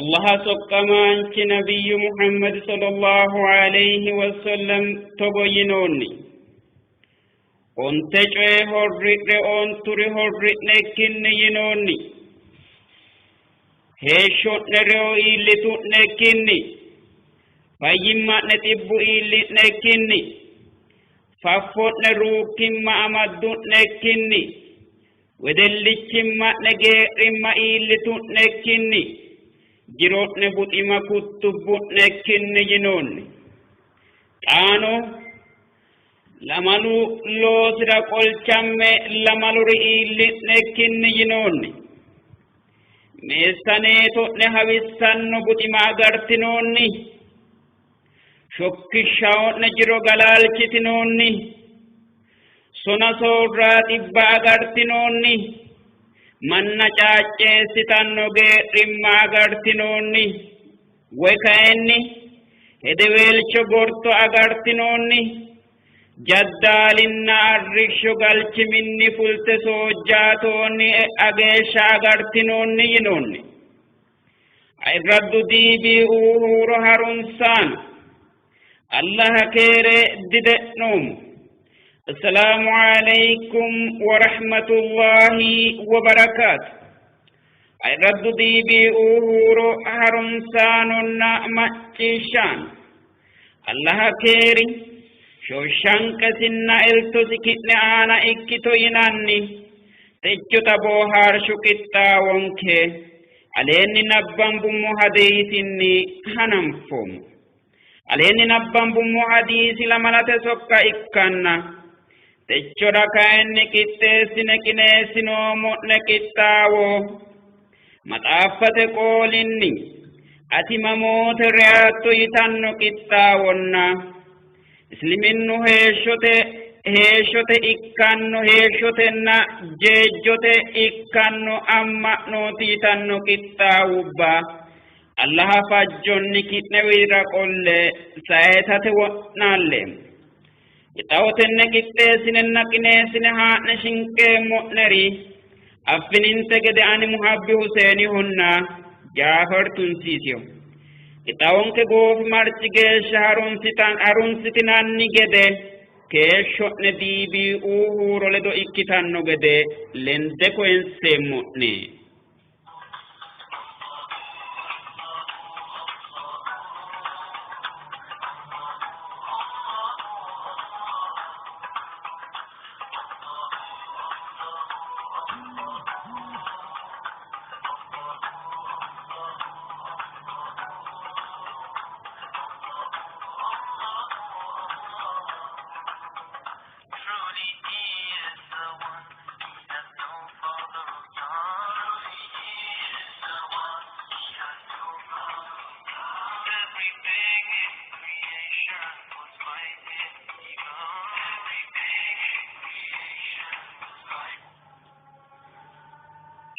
Allaha soqqamaanchi nabiyyu Muhammad sallallahu alayhi wasallam togo yinoonni: Onte coye horri're onturi horri'nekkinni yinoonni. Heeshsho'ne reyo iillitu'nekkinni, fayyimma'ne xibbu iilli'nekkinni, faffo'ne ruukkimma amaddu'nekkinni, wedellichimma'ne gee'rimma iillitu'nekkinni, jiro'ne buxima kuttubbu'nekkinni yinoonni. Xaano lamalu loosira qolchamme lamaluri iilli'nekkinni yinoonni. Meessaneeto'ne hawissanno buxima agartinoonni. Shokkishshao'ne jiro galaalchitinoonni. Sona soorraa dhibba agartinoonni. Manna caacceessitanno gee'rimma agartinoonni. Woy kayinni hedeweelcho gorto agartinoonni. Jaddaalinna arrishsho galchiminni fulte soojjaatoonni e'a geeshsha agartinoonni yinoonni. Ayirraddu diibii huuro harunsaano Allaha keere dide'noommo. Assalaamu alaykum wa rahmatullahi wa barakaatu. Ayirraddu diibii huuro harunsaanonna macciishshaano Allaha keeri shooshanqesinna eltosi ki'ne aana ikkito yinanni techota boohaarshu qixxaawonke aleenni nabbambummo hadiisinni hananfoommo. Aleenni nabbambummo hadiisi lamalate sokka ikkanna techora kayinni qixxeessine qineessinoommo'ne qixxaawo maxaaffate qoolinni ati mamoote reyatto yitanno qixxaawonna isliminnu heeshshote heeshshote ikkanno heeshshotenna jeejjote ikkanno amma'nooti yitanno qixxaawubba Allaha fajjonni ki'newira qolle sayisate wo'naalleemmo. Qixxaawo tenne qixxeessinenna qineessine haa'ne shinqeemmo'neri affininte gede ani Muhabbi Huseenihonna Jaafar Tunsiisiho. Qixxaawonke goofimarchi geeshsha harunsitinanni gede keeshsho'ne DBU huuro ledo ikkitanno gede lende koyinseemmo'ne. Truly he is the one. He has no father or son. Truly he is the one. He has no father or son. Everything in creation was by him begun. Everything in creation was by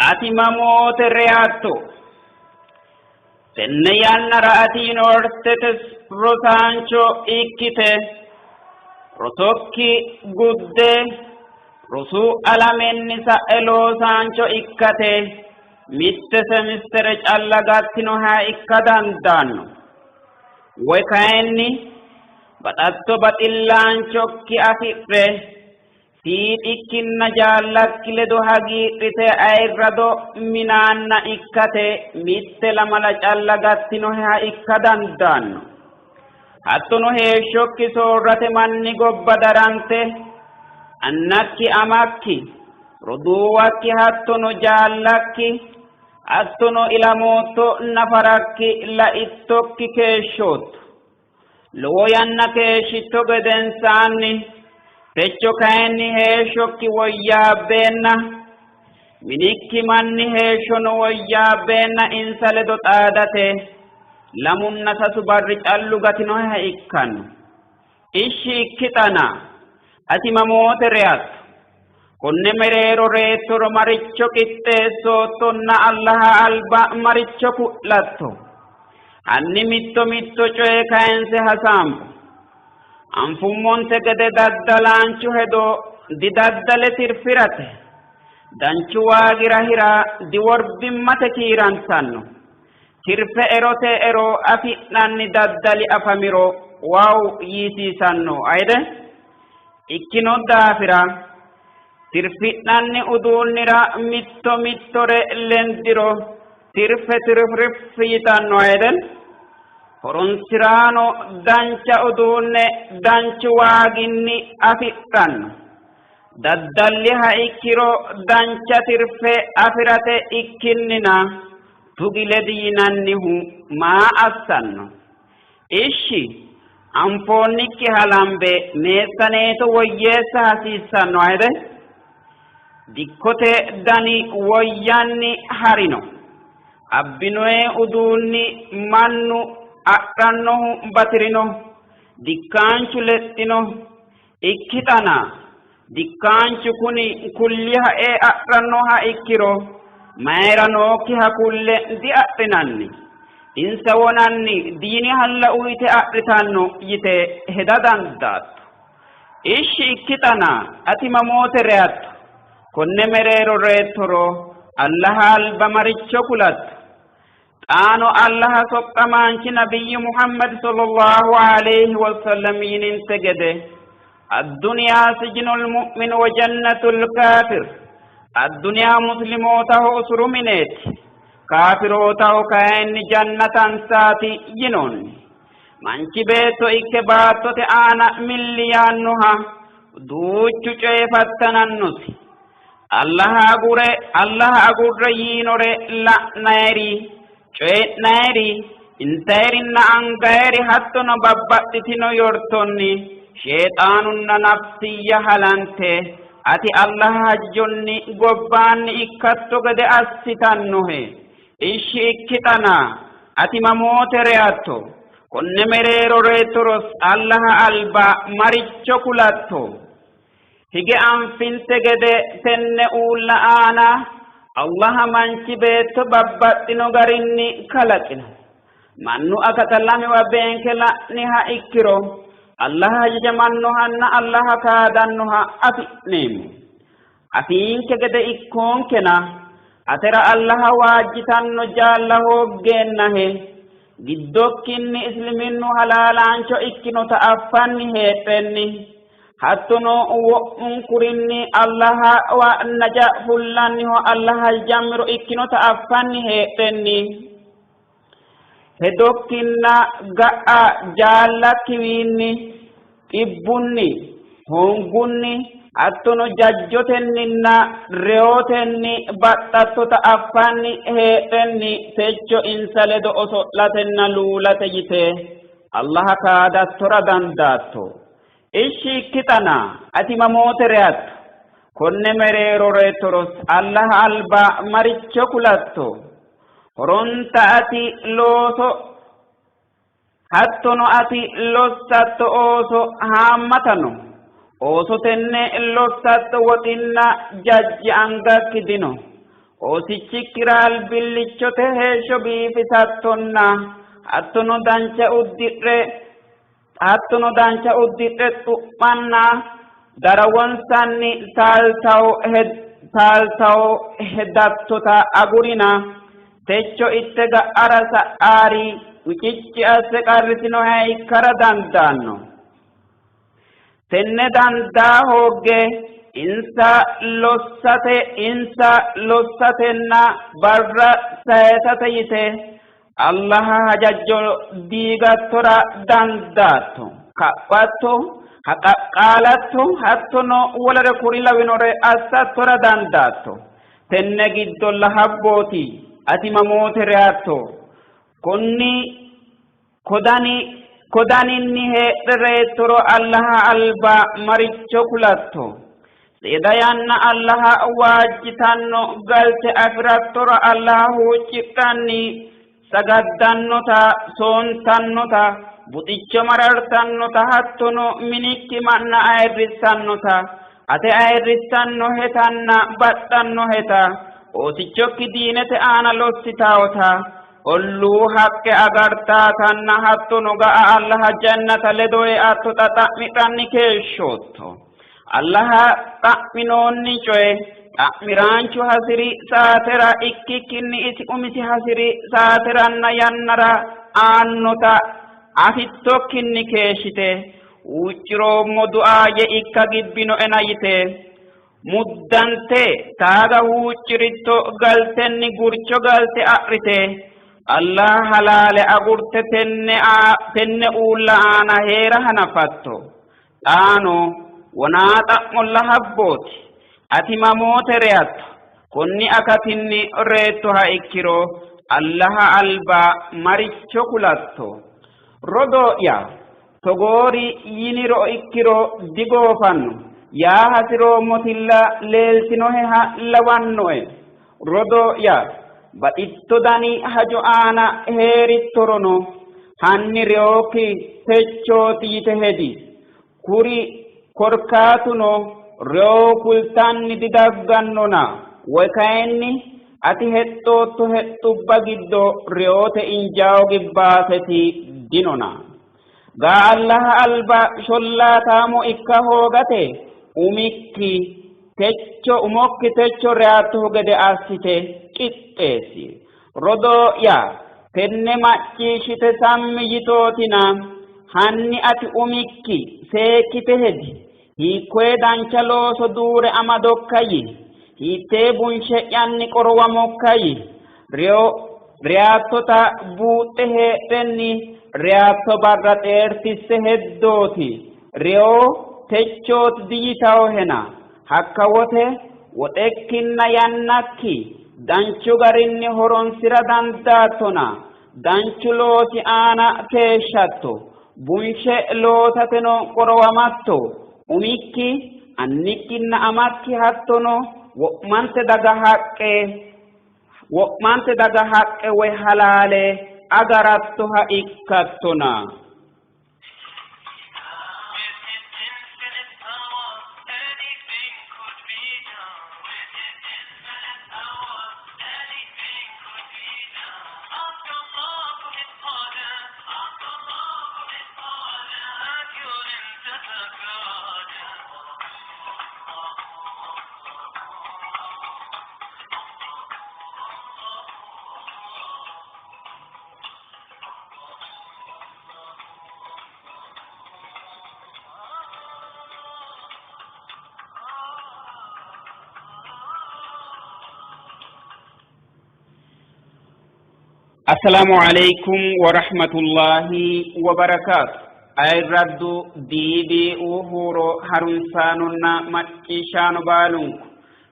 Ati mamoote reyatto? Tenne yannara ati yuniversitete rosaancho ikkite rosokki gudde rosu alamenni sa'e loosaancho ikkate mitte semistere calla gattinoha ikka dandaanno. Woy kayinni baxatto baxillaanchokki afi're Fiixikkinna jaallakki ledo hagiidhite ayirrado minaanna ikkate mitte lamala calla gattinoheha ikka dandaanno. Hattono heeshshokki soorrate manni gobba darante annakki, amakki, roduuwakki hattono jaallakki hattono ilamootto nafarakki laittokki keeshshootto. Lowo yanna keeshshitto gedensaanni techo kayinni heeshshokki woyyaabbeenna minikki manni heeshshono woyyaabbeenna insa ledo xaadate lamunna sasu barri callu gatinoheha ikkanno. Ishshi ikkixana ati mamoote reyatto? Konne mereero reettoro maricho qixxeessoottonna Allaha alba maricho ku'latto? Hanni mitto mitto coye kayinse hasaambo. Anfummonte gede daddalaanchu hedo didaddale tirfi'rate, danchu waagira hira diworbimmate kiirantanno. Tirfe erote ero afi'nanni daddali afamiro waaw yiisiisanno ayide ikkino daafira tirfi'nanni uduunnira mitto mittore lendiro tirfe tirifrif yitanno ayide. Horonsiraano dancha uduunne danchu waaginni afidhanno. Daddalliha ikkiro dancha tirfe afi'rate ikkinnina tugi ledi yinannihu maa assanno? Ishshi anfoonnikkiha lambe meessaneeto woyyeessa hasiissanno ayide? Dikkote dani woyyanni harino. Abbinoe uduunni mannu adhannohu bati'rino. Dikkaanchu lexxino. Ikkixana dikkaanchu kuni kulliha ee adhannoha ikkiro mayira nookkiha kulle diadhinanni? Insa wonanni diinihalla uyite adhitanno yite heda dandaatto. Ishshi ikkixana ati mamoote reyatto? Konne mereero reyittoro Allaha alba maricho kulatto? Xaano Allaha soqqamaanchi nabiyyu Muhammad sallallahu alayhi wa sallam yininte gede adduniya sijinul mu'min wa jannatul kaafir, adduniya muslimootaho usuru mineeti, kaafirootaho kayinni jannatansaati yinoonni. Manchi beetto ikke baattote aana milli yaannoha duuchu coyi fattanannosi. Allaha agure Allaha agurre yiinore la'nayiri, coyi'nayiri, intayirinna angayiri hattono babbaxxitino yortonni sheexaanunna nafsiyya halante ati Allaha hajjonni gobbaanni ikkatto gede assitannohe. Ishshi ikkixana ati mamoote reyatto? Konne mereero reyittoro Allaha alba maricho kulatto? Hige anfinte gede tenne uulla aana Allaha manchi beetto babbaxxino garinni kalaqino. Mannu akata lamewa beenke la'niha ikkiro Allaha hajajamannohanna Allaha kaadannoha afi'neemmo. Afiinke gede ikkoonkena atera Allaha waajjitanno jaalla hooggeennahe giddokkinni isliminnu halaalaancho ikkinota affanni heedhenni hattono wo'munkurinni Allaha naja fullanniho Allaha jammiro ikkinota affanni heedhenni hedokkinna ga'a jaallakkiwiinni xibbunni hoongunni hattono jajjotenninna reyotenni baxxattota affanni heedhenni techo insa ledo oso'latenna luulate yite Allaha kaadattora dandaatto. Ishshi ikkixana ati mamoote reyatto? Konne mereero reyittoro Allaha alba maricho kulatto? Horonta ati looso hattono ati lossatto ooso haammata no. Ooso tenne lossatto woxinna jajji angakki dino. Oosichikkira albillichote heeshsho biifisattonna hattono dancha uddi're hattono dancha uddi're xu'manna darawonsanni taaltawo hedattota agurina techo itte ga'ara sa'aari wicicci asse qarrisinoheha ikkara dandaanno. Tenne dandaa hoogge insa lossate insa lossatenna barra sayisate yite Allaha hajajo diigattora dandaatto. Kaphatto, haqaqqaalatto, hattono wolere kuri lawinore assattora dandaatto. Tenne giddo lahabbooti, ati mamoote reyatto? Konni kodani kodaninni heedhe reyittoro Allaha alba maricho kulatto? Seeda yanna Allaha waajjitanno galte afi'rattora Allaha huuccidhanni sagaddannota, soontannota, buxicho marartannota, hattono minikki manna ayirrissannota, ate ayirrissannohetanna baxxannoheta, oosichokki diinete aana lossitaota, olluu haqqe agartaatanna hattono ga'a Allaha jannata ledo eattota xa'midhanni keeshshootto. Allaha xa'minoonni coye Xa'miraanchu hasi'ri saatera ikkikkinni isi umisi hasi'ri saateranna yannara aannota afittokkinni keeshshite huucci'roommo du'aayye ikka gibbinoena yite muddante taaga huucci'ritto galtenni gurcho galte a'rite Allah halaale agurte tenne uulla aana hee'ra hanafatto. Xaano wonaa xa'molla habbooti. Ati mamoote reyatto? Konni akatinni reettoha ikkiro Allaha alba maricho kulatto? Rodoo'ya, togoori yiniro ikkiro digoofanno. Yaa hasi'roommotilla leeltinoheha lawannoe. Rodoo'ya, baxitto dani hajo aana hee'rittorono, hanni reyokki techooti yite hedi. Kuri korkaatuno reyo kultanni didaggannona, woy kayinni ati hexxootto hexxubba giddo reyote injaawo gibbaaseti dinona. Gaa Allaha alba shollaataamo ikka hoogate umikki techo umokki techo reyattohu gede assite qixxeessi. Rodoo'ya, tenne macciishshite sammi yitootina, hanni ati umikki seekkite hedi. Hiikkoye dancha looso duure amadokka yii. Hiittee bunshe'yanni qorowamokka yii. Reyo reyattota buuxxe heedhenni reyatto barra xeertisse heddooti. Reyo techooti diyitawohena. Hakka wote woxekkinna yannakki danchu garinni horonsi'ra dandaattona. Danchu loosi aana keeshshatto. Bunshe loosateno qorowamatto. Umikki, annikkinna amakki hattono wo'mante daga haqqe wo'mante daga haqqe woy halaale agarattoha ikkattona. With his infinite power, anything could be done. With his infinite power, anything could be done. Ask Allah for his pardon. Ask Allah for his pardon. And you'll enter the garden. Assalaamu alaikum wa rahmatullahi wa barakaatu. Ayirraddu DBU huuro harunsaanonna macciishshaano baalunku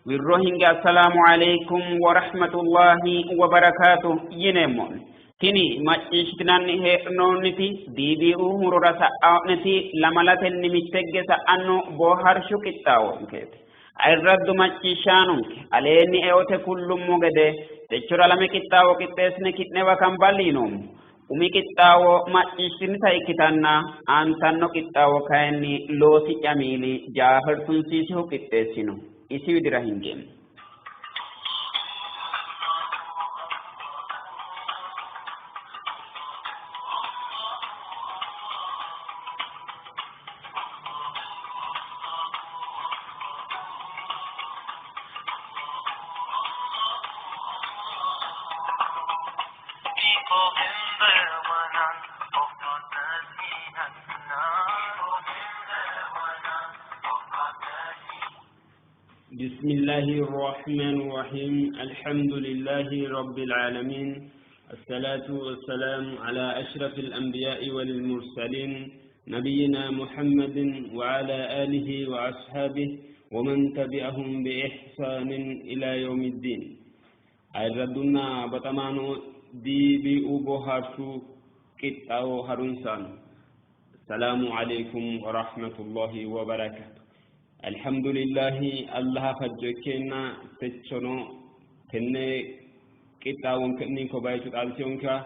wirro hinge assalaamu alaikum wa rahmatullahi wa barakaatu yineemmo'ne. Tini macciishshitinanni hee'noonniti DBU huurora sa'a'neti lamalatenni mittegge sa'anno boohaarshu qixxaawonkeeti. Ayirraddu macciishshaanonke aleenni eote kullummo gede techora lame qixxaawo qixxeessine ki'newa kamballi yinoommo. Umi qixxaawo macciishshitinita ikkitanna aantanno qixxaawo kayinni loosi'ya miili Jaafer Tunsiisihu qixxeessino. Isi widira hingeemmo. Before him there were none, of God he had none. Before him there were none, of God he بسم الله الرحمن الرحيم الحمد لله رب العالمين الصلاة والسلام على أشرف الأنبياء والمرسلين نبينا محمد وعلى آله وأصحابه ومن تبعهم بإحسان إلى يوم الدين ayirraddunna baxamaano DBU boohaarshu qixxaawo harunsaano Salaamu alaikum wa rahmatullahi wa barakatuh. Alhamdulillahi Allaha fajjo ikkeenna techono tenne qixxaawonkenni ko bayicho xaadiseyonkera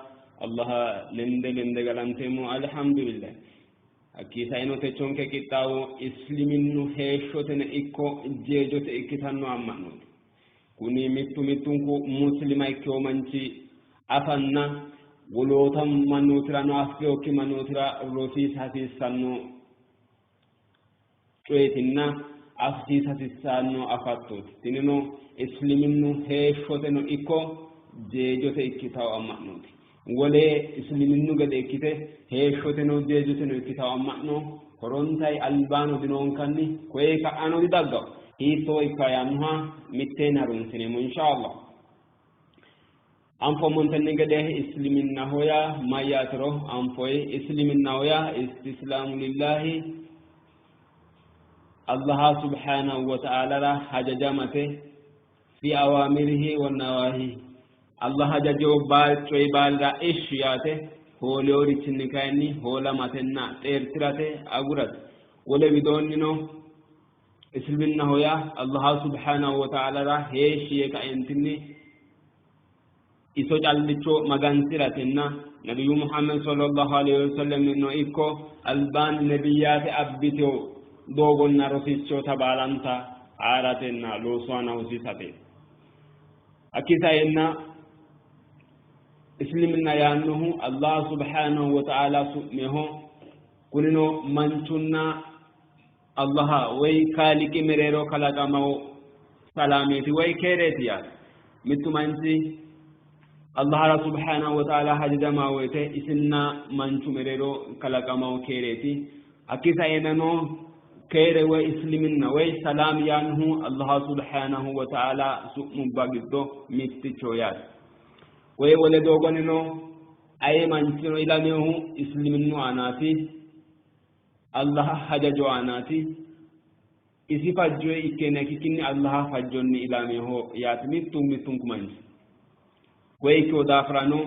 Allaha lende lende galanteemmo alhamdulillah. Hakkii saino techonke qixxaawo isliminnu heeshshoteno ikko jeejote ikkitanno amma'nooti. Kuni mittu mittunku muslima ikkewo manchi afanna woloota mannootirano affewokki mannootira rosiisa hasiissanno coyeetinna Afisiisa hasiissanno afattooti. Tinino isliminnu heeshshoteno ikko jeejote ikkitawo amma'nooti. Wole isliminnu gede ikkite heeshshoteno jeejoteno ikkitawo amma'no horontayi albaano dinoonkanni, koye ka'ano didaggawo. Hiittoo ikka yaannoha mitteenni harunsineemmo inshaallah. Anfoommontenni gede isliminnaho yaa mayyaatero anfoyi. Isliminnaho yaa istislaamu lillahi, Allaha subhanahu wa ta'aalara hajajamate, fi awaamirihi wa nawaahihi, Allah hajajewo coyi baalira ishshi yaate, hooleworichinni kayinni hoolamatenna xeertirate agurate. Wole widoonnino isliminnaho yaa Allaha subhanahu wa ta'aalara heeshshi yee kaentinni iso callicho magansi'ratenna nabiyyu Muhammad sallallahu alaihi wasallam no ikko albaanni nebiyyaate abbitewo doogonna rosiischota baalanta haaratenna loosu aana hosiisate. Hakkii saenna isliminna yaannohu Allah subhanahu wa ta'ala su'meho. Kunino manchunna Allaha woy Kaaliiqi mereero kalaqamawo salaameeti woy keereeti yaate. Mittu manchi Allahara subhanahu wa ta'ala hajajama woyte isinna manchu mereero kalaqamawo keereeti. Hakkii saeenano keere woy isliminna woy salaam yaannohu Allaha subhanahu wa ta'ala su'mubba giddo mitticho yaate. Woy wole doogonnino aye manchino ilaminohu isliminnu aanaati. Allaha hajajo aanaati. Isi fajjo ikkeenna ikkikkinni Allaha fajjonni ilaminoho yaate mittu mittunku manchi. Koye ikkino daafirano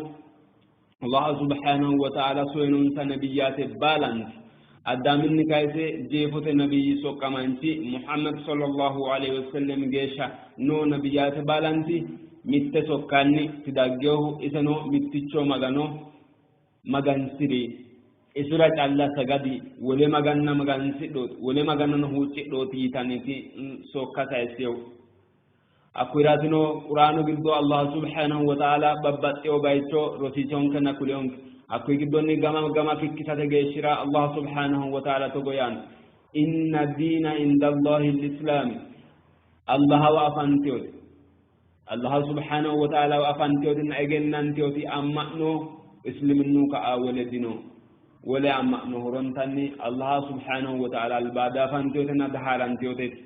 Allah subhanahu wa ta'ala soyinonsa nabiyyaate baalanti Addaaminni kayise jeefote nabiyyi soqqamaanchi Muhammad sallallahu alaihi wasallam geeshsha noo nabiyyaate baalanti mitte sokkanni tidaggehu, iseno mitticho Magano magansi'ri, isira calla sagadi, wole maganna magansidhooti, wole magannano huuccidhooti yitanniti sokka sayissinohu. Hakkuyiraatino Quraanu giddo Allah subhanahu wa ta'ala babbaxxewo bayicho rosiisonkenna kuleyonke. Hakkuyi giddonni gama gama kikkisate geeshshira Allah subhanahu wa ta'ala togo yaanno: Inna diina indallahi l-islaam. Allahawa afanteyoti, Allah subhanahu wa ta'ala afanteyotinna egennanteyoti amma'no isliminnu ka'a wole dino. Wole amma'no horontanni Allah subhanahu wa ta'ala albaa daafanteyotinna dahaaranteyoteeti.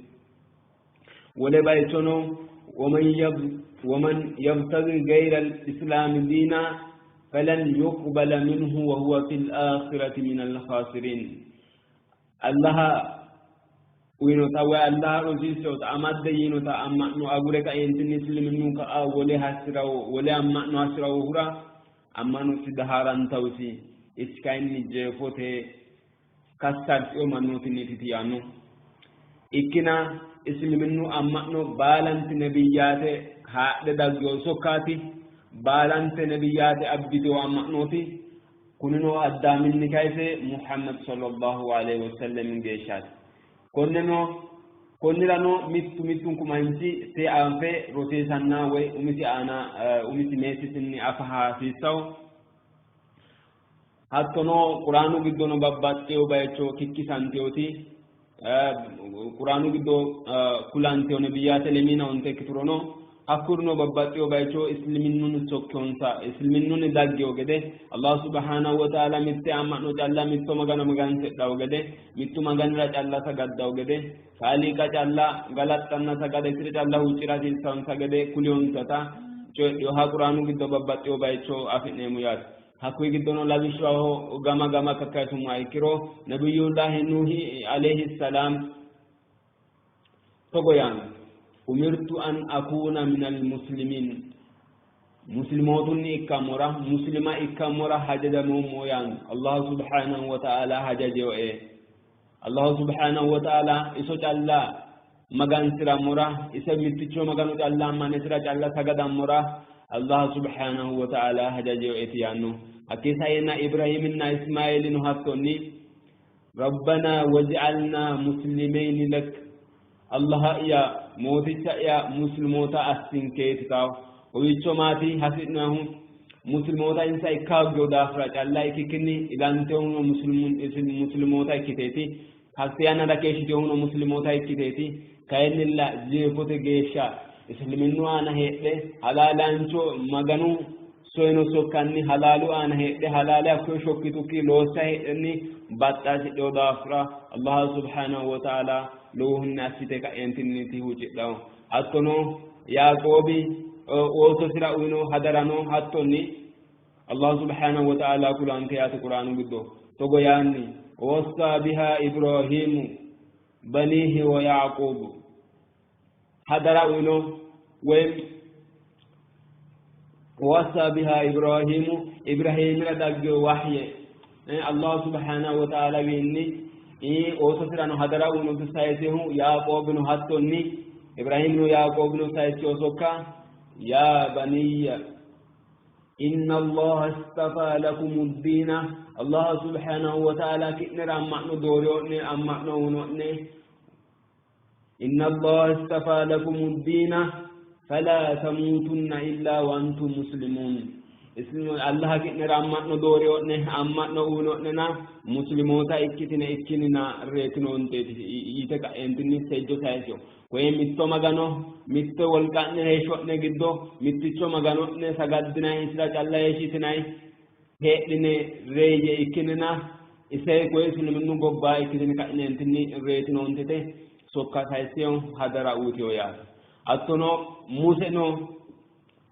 Wole bayichono waman yabtaghi ghayra al-islami diina falan yuqbala minhu wa huwa fil akhirati min al-khasirin. Allaha uyinota woy Allaha rosiisinota amadde yiinota amma'no agure kaeentinni isliminnu ka'a wole hasi'rawo, wole amma'no hasi'rawohura amma'nosi dahaarantawsi, isi kayinni jeefote kassartino mannootinniiti yaanno. Ikkina isliminnu amma'no baalanti nebiyyaate haadhe daggino sokkaati, baalante nebiyyaate abbitino amma'nooti. Kunino Addaaminni kayise Muhammad sallallahu alaihi wasallam geeshshaati. Konneno konnirano mittu mittunku manchi te anfe rosiisanna woy umisi aana umisi meessisinni afa hasiissawo. Hattono Quraanu giddono babbaxxewo bayicho kikkisanteoti Quraanu giddo kulantewo nebiyyaate lemiina onte ikkiturono, hakkurino babbaxxewo bayicho isliminnunni sokkeyonsa isliminnunni daggewo gede Allah subhanahu wa ta'ala mitte amma'no calla, mitto Magano magansidhawo gede, mittu Maganira calla sagaddawo gede, Kaaliiqa calla galaxxanna sagada isira calla huuccira hasiissawonsa gede kuliyonsata coyidhinoha Quraanu giddo babbaxxewo bayicho afi'neemmo yaate. Hakkuyi giddono lawishshaho gama gama kakkayisummoha ikkiro, Nabiyullahi Nuhi alayhi salaam togo yaanno: Umirtu an akuuna minal muslimiin, muslimootunni ikkammora, muslima ikkammora hajajamoommo yaanno. Allah subhanahu wa ta'ala hajajewoe. Allah subhanahu wa ta'ala iso calla magansi'rammora, ise mitticho Magano calla ammane isira calla sagadammora Allah subhanahu wa ta'ala hajajewoeti yaanno. Hakkii saenna Ibrahiminna Ismailino hattonni Rabbana waj'alna muslimeyni lak, Allaha'ya mooticha'ya muslimoota assinkeeti tawo. Kowiicho maati hasi'nohu? Muslimoota insa ikka hoggino daafira calla ikkikkinni ilantehuno muslimoota ikkiteeti. Hatte yannara keeshshitinohuno muslimoota ikkiteeti. Kayinnilla jeefote geeshsha isliminnu aana heedhe halaalaancho Maganu soyino sokkanni halaalu aana heedhe halaale hakkoye shokkitukki loossa heedhenni baxxa hasidhino daafira Allah subhanahu wa ta'ala lowohunni assite ka'eentinniiti huuccidhanno. Hattono Yaaqoobi oososira uyino hadarano hattonni Allah subhanahu wa ta'ala kulanke yaate Qur'aanu giddo togo yaanni wassa biha Ibrahimu banihi wa Yaqubu hadara uyino woyim wassa biha Ibrahimu Ibrahimira daggino wahye Allah subhanahu wa ta'ala wiinni oososirano hadara uyinoti sayisehu Yaaqoobino hattonni Ibrahimino Yaaqoobino sayisino sokka yaa baniyya inna Allaha istafa lakumu diina Allah subhanahu wa ta'ala ki'nera amma'no doorino'ne amma'no uyino'ne inna Allaha istafa lakumu diina fala tamutunna illa wa antum muslimun Allah ki'nera amma'no doorino'ne amma'no uyino'nena muslimoota ikkitine ikkinina reetinoonteeti yite ka'eentinni seejjo sayisino. Koye mitto Magano mitto wolqa'ne heeshsho'ne giddo mitticho Magano'ne sagaddinanni isira calla heeshshitinanni heedhine reeyye ikkinina ise koye isiliminnu gobba ikkitine ka'ineentinni reetinoontete sokka sayissino hadara uyitino yaate. Hattono Museno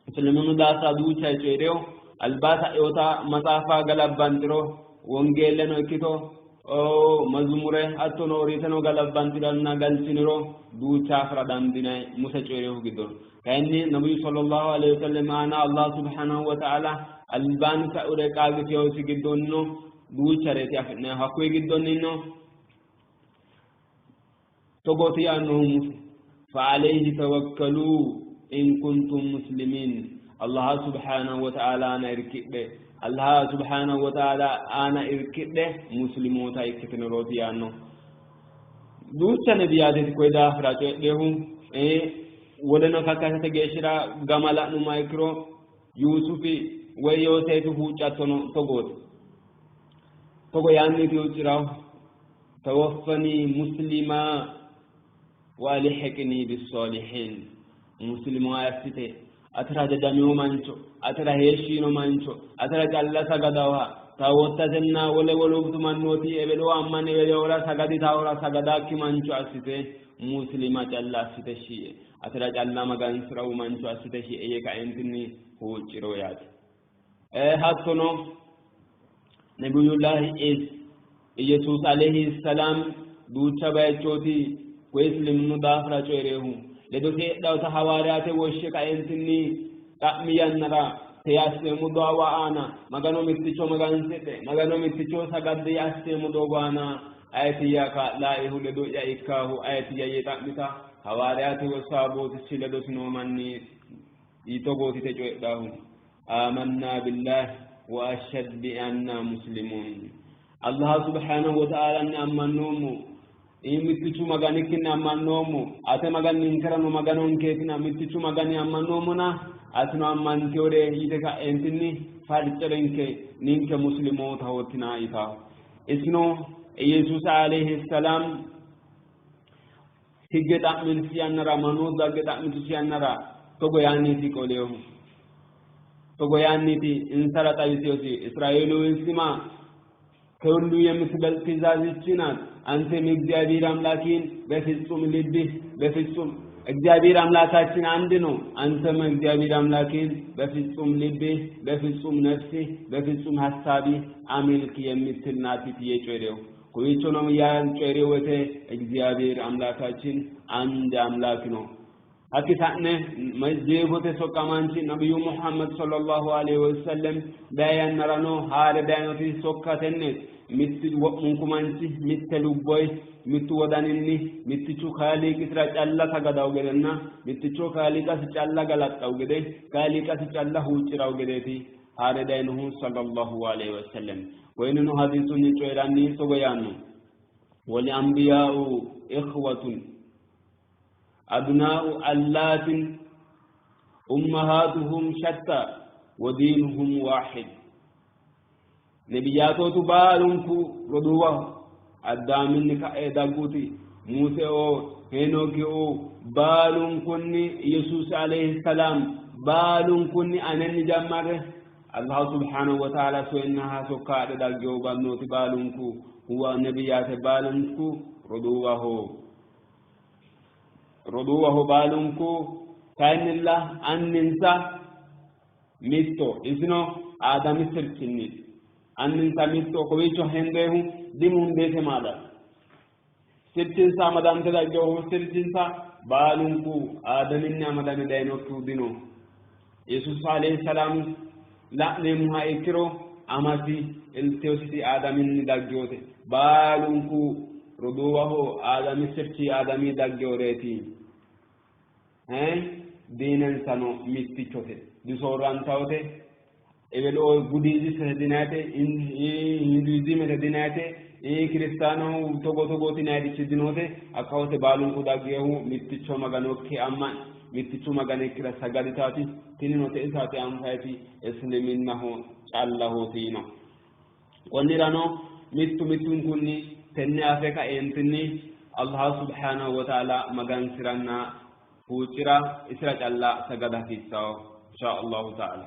isiliminnu daafira duucha coyi'rino alba sa'inota maxaafa galabbantiro wongeelleno ikkito mazumure hattono oriiteno galabbantiranna galchiniro duucha afira dandiinanni Muse coyi'rinohu giddo. Kayinni Nabiyyu sallallahu alayhi wa sallam aana Allah subhanahu wa ta'ala albaanni sa'ure qaagisiyosi giddonnino duuchareeti afi'nannihu. Hakkuyi giddonnino togooti yaannohu Muse fa alayhi tawakkalu in kuntum muslimin Allah subhanahu wa ta'ala aana irkidhe Allah subhanahu wa ta'ala aana irkidhe muslimoota ikkitinirooti yaanno. Duucha nebiyaateeti koyi daafira coyidhehu woleno kakkasate geeshshira gama la'nummoha ikkiro Yuusufi woy Yooseefi huuccattono togooti. Togo yaanniiti huuccirahu tawaffanii muslima wa alhiqnii bis-salihin muslima assite atera hajajamino mancho atera heeshshi yiino mancho atera calla sagadaoha taawottatenna wole wolootu mannooti eweloo ammane eweloora sagaditahura sagadakki mancho assite muslima calla assite shiie atera calla magansirahu mancho assite shiie yee kaentinni huucciro yaate. Hattono Nabiyullahi Iisa Iyesuus alayhi salaam duucha bayichooti koye isiliminnu daafira coyi'rinohu. Ledosi heedhannota hawaariyaate woshshe kaentinni xa'mi yannara tee asseemmo daawa aana Magano mitticho magansidhe Magano mitticho sagadde asseemmo doogo aana ayetiyya kaa'laehu ledo'ya ikkaahu ayetiyya yee xa'mita hawaariyaate woy saabootisi ledosi noo manni togooti yite coyidhannohu aamanna billahi wa ashhad bi anna muslimuun Allah subhanahu wa ta'ala ammannoommo mittichu Maganikkinni ammannoommo ate Magani ninkerano Maganonkeetina mittichu Magani ammannoommona atino ammantewore yite ka'eentinni farci'rinke ninke muslimootahotina yitaho. Isino Iyesuusi alayhi salaam higge xa'minisi yannara mannu dagge xa'mitusi yannara togo yaanniiti qolehu. Togo yaanniiti insara xawisinosi Israeelu ስማ ከሁሉ የምትበልጥ ትእዛዝ ይህች ናት። አንተም እግዚአብሔር አምላክህን በፍጹም ልብህ በፍጹም እግዚአብሔር አምላካችን አንድ ነው። አንተም እግዚአብሔር አምላክህን በፍጹም ልብህ፣ በፍጹም ነፍስህ፣ በፍጹም ሐሳብህ አምልክ የምትል ናት ትዬ ጮሬው ኮይቾኖም ያን ጮሬ ወተ እግዚአብሔር አምላካችን አንድ አምላክ ነው። ሀኪሳነ jeefote soqqamaanchi nabiyyu Muhammad sallallahu alaihi wasallam dayi yannarano haare dayinoti sokka tenneeti. Mittu wo'munku manchi mitte lubboyi mittu wodaninni mittichu Kaaliiqisira calla sagadawo gedenna mitticho Kaaliiqasi calla galaxxawo gede Kaaliiqasi calla huuccirawo gedeeti haare dayinohu sallallahu alaihi wasallam. Koyinino hadiisunni coyi'ranni togo yaanno wal anbiyaa'u ikhwatun abnaa'u allaatin ummahatuhum shatta wa diinuhum waahid. Nebiyaatootu baalunku roduuwaho Addaaminni ka'e dagguti Museo Heenookioo baalunkunni Yesuus alayhi salaam baalunkunni anenni jammarre Allah subhanahu wa ta'ala soyennaha sokka adhe daggewo bannooti baalunku huwa nebiyaate baalunku roduuwaho roduuwaho baalunku kayinnilla anninsa mitto isino Aadami sirchinni anninsa mitto kowiicho hendeehu dimundeete maala sirchinsa amadante daggewohu sirchinsa baalunku Aadaminni amadame dayinokkihu dino. Yesuus alayhi salaam la'neemmoha ikkiro amasi iltewositi Aadaminni daggewote baalunku roduuwaho Aadami sirchi Aadami daggeworeeti. Diinensano mittichote disoorrantawote ewelo Budiizistete dinayite Hinduizimete dinayite kiristaanu togo togooti nayitichi dinoote hakkawote baalunku daggeehu mitticho Maganokki amma'ni mittichu Maganikkira sagaditaati tinino te'esaati anfayiti isliminnaho callahooti yino. Konnirano mittu mittunkunni tenne afe kaeentinni Allah subhanahu wa ta'ala magansiranna huuccira isira calla sagada hasiissawo insha Allahu ta'ala.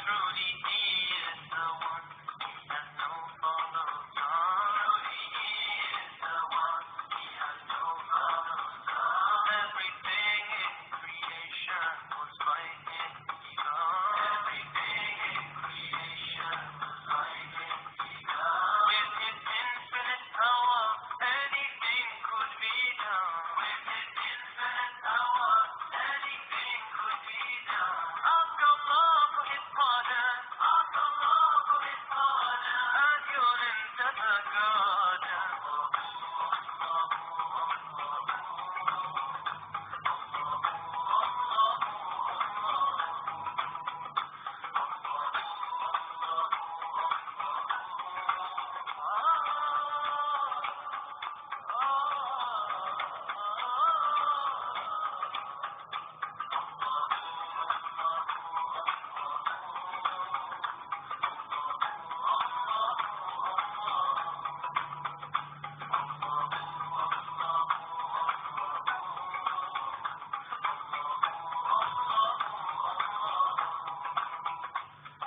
Truly he is the one. He has no father or son. Truly he is the one. He has no father or son. Everything in creation was by him begun. Everything in creation was by him begun. With his infinite power, anything could be done. With his infinite power, anything could be done. Ask Allah for his pardon. Ask Allah for his pardon. And you'll enter the garden.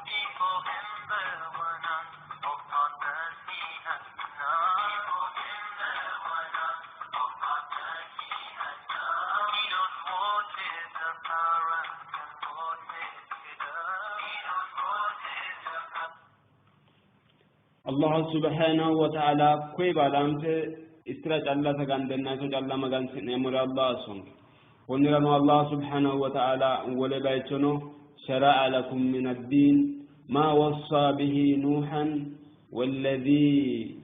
Before him there were none, of partners he had none. Before him there were none, of partners he had none. He knows what is apparent and what is hidden. He knows what is apparent. Allah subhanahu wa ta'ala koye baalaante isira calla sagandenna iso calla magansi'neemmore Allah assonke. Konnirano Allah subhanahu wa ta'ala wole bayichono shara'a lakum min ad-din ma wassa bihi Nuhan walladhi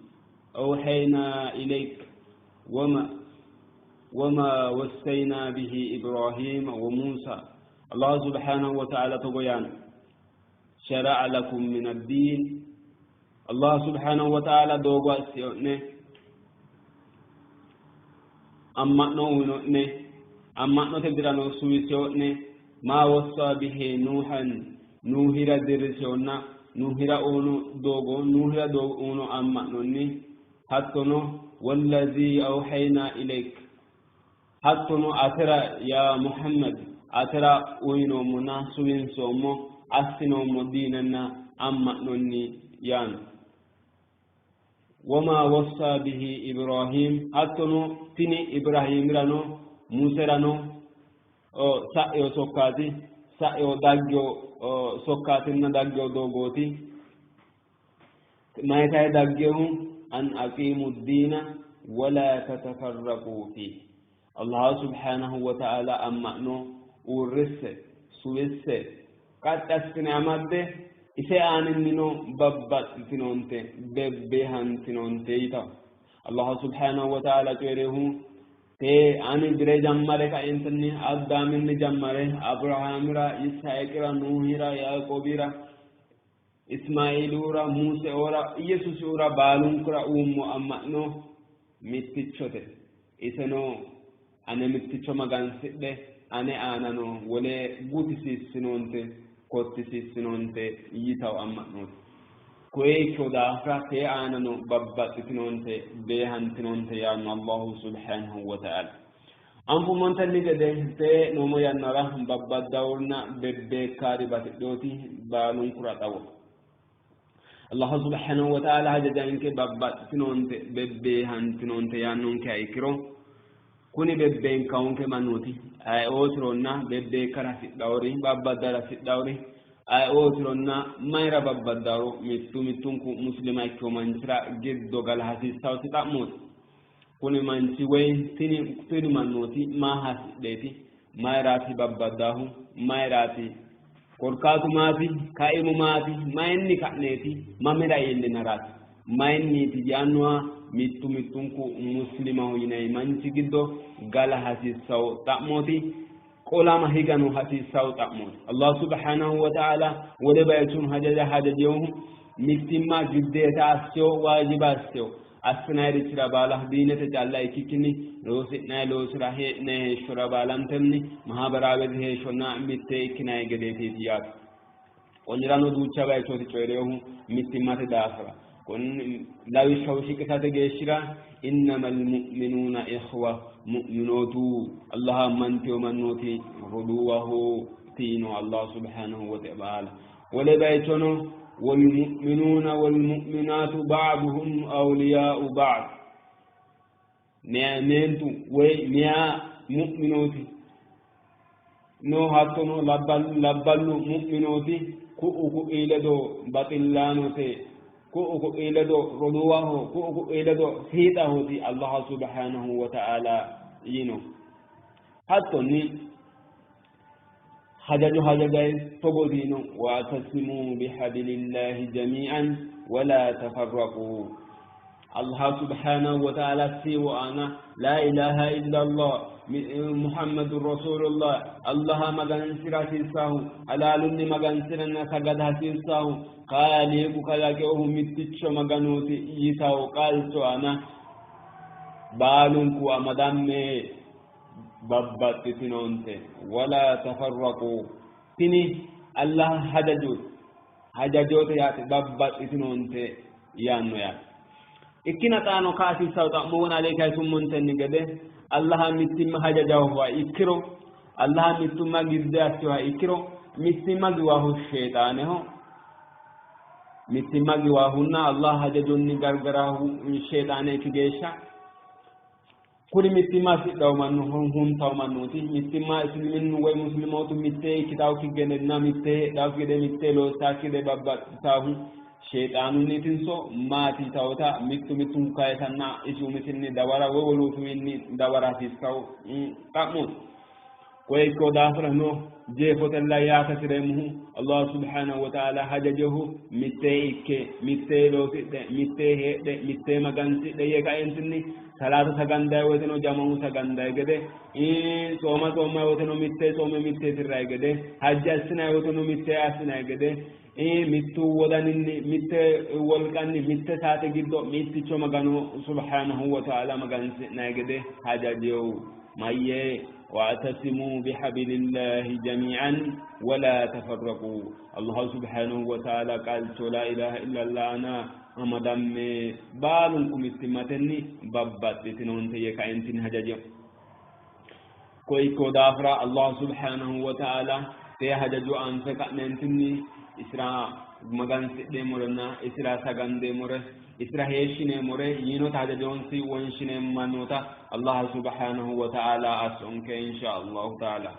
awhayna ilayk wama wassayna bihi Ibrahim wa Musa. Allah subhanahu wa ta'ala togo yaano shara'a lakum min ad-din Allah subhanahu wa ta'ala doogo assi'o'ne amma'no uyino'ne amma'note dirano suwiseyo'ne maa wassa bihi Nuhan Nuhira dirriseyoonna Nuhira uyino doogo Nuhira doogo uyino amma'nonni hattono wallazi awhayna ilayk hattono atera ya Muhammad atera uyinoommonna suwinsoommo assinoommo diinenna amma'nonni yaano. Wama wassa bihi Ibrahim hattono tini Ibrahimirano Muserano sa'eyo sokkaati sa'eyo daggeyo sokkaatinna daggeyo doogooti mayitaye daggehu an aqimu diina wala tatafarraqu fihi. Allah subhanahu wa ta'ala amma'no uurrisse suwisse qaxxi assine amadde ise aaninnino babbaxxitinoonte bebbeehantinoonte yitawo. Allah subhanahu wa ta'ala coyi'rihu tee ani bire jammare kaentinni Addaaminni jammare Abrahaamira, Yisihaaqira, Nuuhira, Yaaqoobira, Ismaiilura, Museora, Iyesuusiura baalunkura uummo amma'no mittichote. Iseno ane mitticho magansidhe ane aanano wole guutisiissinoonte kottisiissinoonte yitawo amma'nooti. Koye ikkino daafira tee aanano babbaxxitinoonte beehantinoonte yaanno Allahu subhanahu wa ta'ala. Anfummontenni gede tee noommo yannara babbaddawurna bebbeekkaari batidhooti baalunkura xawo. Allah subhanahu wa ta'ala hajajanke babbaxxitinoonte bebbeehantinoonte yaannonkeha ikkiro kuni bebbeenkawonke mannooti ayeootironna bebbeekkara hasidhawori babbaddara hasidhawori ayeootironna mayira babbaddaworo mittu mittunku muslima ikkiwo manchira giddo gala hasiissawoti xa'mooti. Kuni manchi woy tini mannooti maa hasidheeti? Mayiraati babbaddahu? Mayiraati? Korkaatu maati? Kaimu maati? Mayinni ka'neeti? Mamira iillinaraati? Mayinniiti yaannoha mittu mittunku muslimaho yinayi manchi giddo gala hasiissawo xa'mooti. Qolama higano hasiissawo xa'mooti. Allah subhanahu wa ta'ala wole bayichon hajaja hajajewohu mittimma giddeeta assewo waajiba assewo assinayirichira baala diinete calla ikkikkinni loosi'nayi loosira hee'nayi heeshshora baalantenni mahabaraawete heeshshonna mitte ikkinayi gedeetiiti yaate. Konnirano duucha bayichooti coyi'reehu mittimmate daafira. Lawishshaho shiqisate geeshshira innamal mu'minuuna ikhwa mu'minootu Allah ammanteyo mannooti roduuwaho tiino Allah subhanahu wa ta'ala. Wole bayichono والمؤمنون والمؤمنات بعضهم أولياء بعض meentu woy meya mu'minooti no hattono labballu mu'minooti ku'u ku'ii ledo baxillaanote ku'u ku'ii ledo roduuwaho ku'u ku'ii ledo fiixahooti Allah subhanahu wa ta'ala yino. Hattonni hajajo hajajayi togo diino wa'tasimu bihablillahi jami'an wala tafarraqu. Allah subhanahu wa ta'ala siiwo aana laa ilaha illa Allah Muhammadur Rasulullah Allah magansira hasiissahu halaalunni magansiranna sagada hasiissahu kaaliiqu kalaqeohu mitticho maganooti yitawo qaalcho aana baalunku amadamme babbaxxitinoonte wala tafarraqu. Tini Allah hajajooti hajajoote yaate babbaxxitinoonte yaanno yaate. Ikkina xaano kaasiissawo xa'mo wona alee kayisummontenni gede Allah mittimma hajajawoha ikkiro Allah mittumma gidde assiwoha ikkiro mittimma giwahu sheexaaneho mittimma giwahunna Allah hajajonni gargarahu sheexaane ikki geeshsha kuri mittimma hasidhawo mannu huntawo mannooti mittimma isiliminnu woy muslimootu mitte ikkitawokki gedenna mitte heedhawokki gede mitte loossakki gede babbaxxitahu sheexaanunniitinso maati yitawota mittu mittunku kayisanna isi umisinni dawara woy wolootuwiinni dawara hasiissawo xa'mooti. Koye ikkewo daafira no jeefotella yaate hasireemmohu Allah subhanahu wa ta'ala hajajehu mitte ikke mitte loosidhe mitte heedhe mitte magansidhe yee kaentinni salaata sagandayi woyteno jamamu sagandayi gede tsooma tsoommayi woyteno mitte tsoome mitte tirrayi gede hajji assinayi woyteno mitte assinayi gede mittu wodaninni mitte wolqanni mitte saate giddo mitticho magano subhanahu wa ta'ala magansi'nayi gede hajajewu mayye واعتصموا بحبل الله جميعا ولا تفرقوا. الله سبحانه وتعالى قال لا إله إلا الله أنا أمدام بالكم استمتني بابتتنون تيكاينتين هجاجة كوي كودافرا الله سبحانه وتعالى تيهججو أنفك ننتني إسراء مغان سيدمورنا إسراء سغان ديموره إسراء هيشينيموره ينو تهججونسي وانشينيمانوتا الله سبحانه وتعالى أسأنك إن شاء الله تعالى.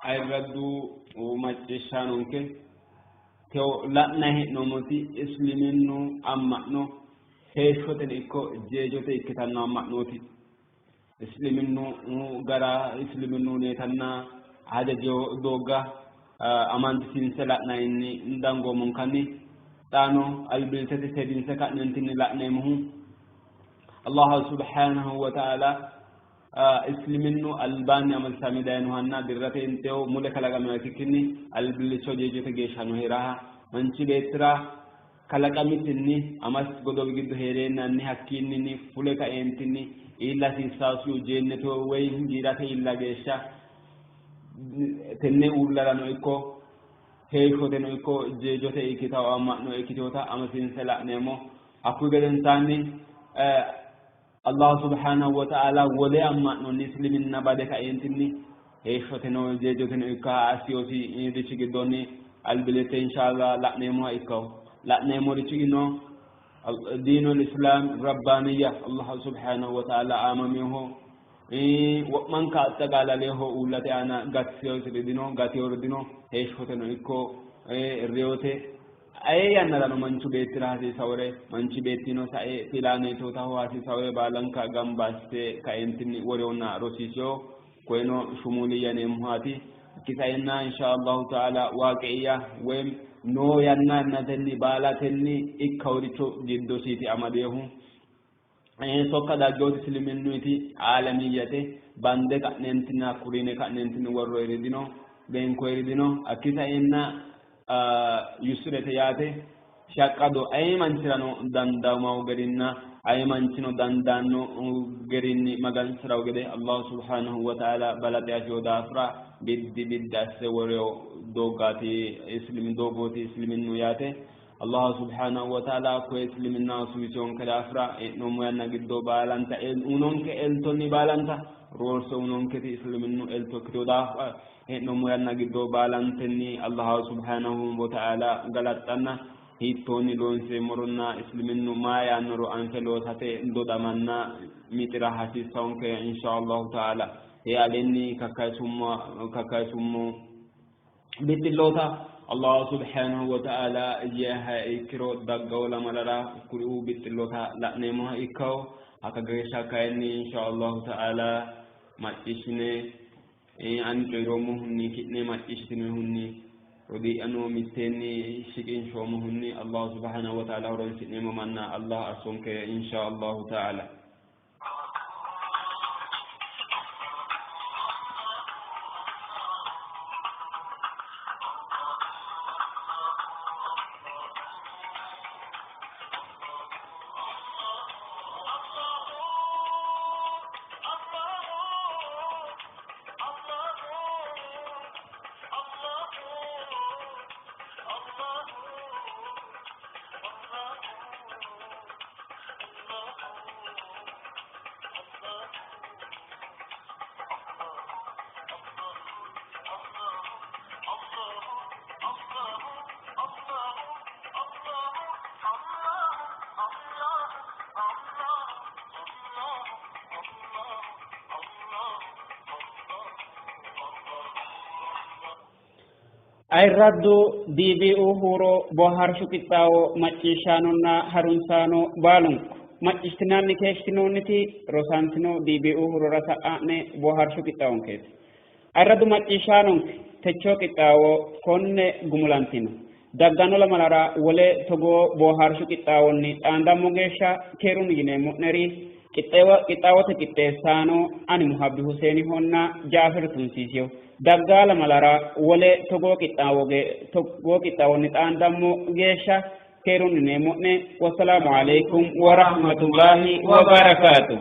Ayirraddu macciishshaanonke tewo la'nanni hee'noommoti isliminnu amma'no heeshshoteno ikko jeejote ikkitanno amma'nooti. Isliminnu gara isliminnu huneetanna hajajo doogga amantisiinse la'nanni dangoommonkanni xaano albillittete seedinse ka'neentinni la'neemmohu Allah subhanahu wa ta'ala isliminnu albaanni amalsame dayinohanna dirrate inteho mule kalaqaminoha ikkikkinni albillicho jeejote geeshshano hee'raha manchi beettira kalaqamisinni amasi godowi giddo hee'reennanni hakkiinninni fule kaeentinni iilla hasiissaasihu jeennete woy giirate iilla geeshsha tenne uullarano ikko heeshshoteno ikko jeejote ikkitawo amma'no ikkiteota amasiinse la'neemmo. Hakkuyi gedensaanni Allah subhanahu wa ta'ala wole amma'nonni isliminna bade kaeentinni heeshshoteno jeejoteno ikka assiyosi richi giddonni albillitte inshallah la'neemmoha ikkawo. La'neemmorichi no diinul islam rabbaaniyya Allah subhanahu wa ta'ala aamaminoho wo'manka axxaqaalaleho uullate aana gatiseyosiri dino gateyori dino heeshshoteno ikko reyote aye yannarano manchu beettira hasiisawore manchi beettino sae pilaaneetootaho hasiisawore baalanka gamba asse kaeentinni worewonna rosiiseyo koyeno shumuuliyya yineemmohaati kisaenna insha allahu taala waaqe'iyya woyim noo yanna yannatenni baalatenni ikkaworicho giddosiiti amadeehu sokka daggeoti isliminnuyiti aalamiyyate bande ka'neentinni hakkuriine ka'neentinni worroyiri dino beenkoyiri dino hakki saenna yusrete yaate shaqqado aye manchirano dandaamawo garinna aye manchino dandaanno garinni magansirawo gede Allah subhanahu wa ta'ala balaxe afiyo daafira biddi biddi asse worewo dooggaati islim doogooti isliminnu yaate Allah subhanahu wa ta'ala koye isliminna suwisionke daafira hee'noommo yanna giddo baalanta unonke eltonni baalanta roorse unonketi isliminnu elto ikkitino daafira hee'noommo yanna giddo baalantenni Allah subhanahu wa ta'ala galaxxanna hiittoonni loonseemmoronna isliminnu maa yaannoro anfe loosate dodamanna mixira hasiissawonke insha Allahu ta'ala. Hee aleenni kakkayisummo bixxilloota Allah subhanahu wa ta'ala yeeha ikkiro daggawo lamalara kuriuu bixxilloota la'neemmoha ikkawo. Hakka geeshsha kayinni insha Allahu ta'ala macciishshine ani coyi'roommohunni ki'ne macciishshitinohunni rodii'yano mitteenni shiqinshoommohunni Allah subhanahu wa ta'ala horonsi'neemmo manna Allah assonke insha Allahu ta'ala. Ayirraddu DBU huuro boohaarshu qixxaawo macciishshaanonna harunsaano baalunku macciishshitinanni keeshshitinoonniti rosantino DBU huurora sa'a'ne boohaarshu qixxaawonkeeti. Ayirraddu macciishshaanonke techoo qixxaawo konne gumulantino. Dagganno lamalara wole togoo boohaarshu qixxaawonni xaandammo geeshsha keerunni yineemmo'neri qixxaawote qixxeessaano ani Muhabbi Huseenihonna Jaafir Tunsiisiyo. Daggaa lamalara wole togoo qixxaawonni xaandammo geeshsha keerunni yineemmo'ne. Wassalaamu alaikum wa rahmatullahi wa barakaatuh.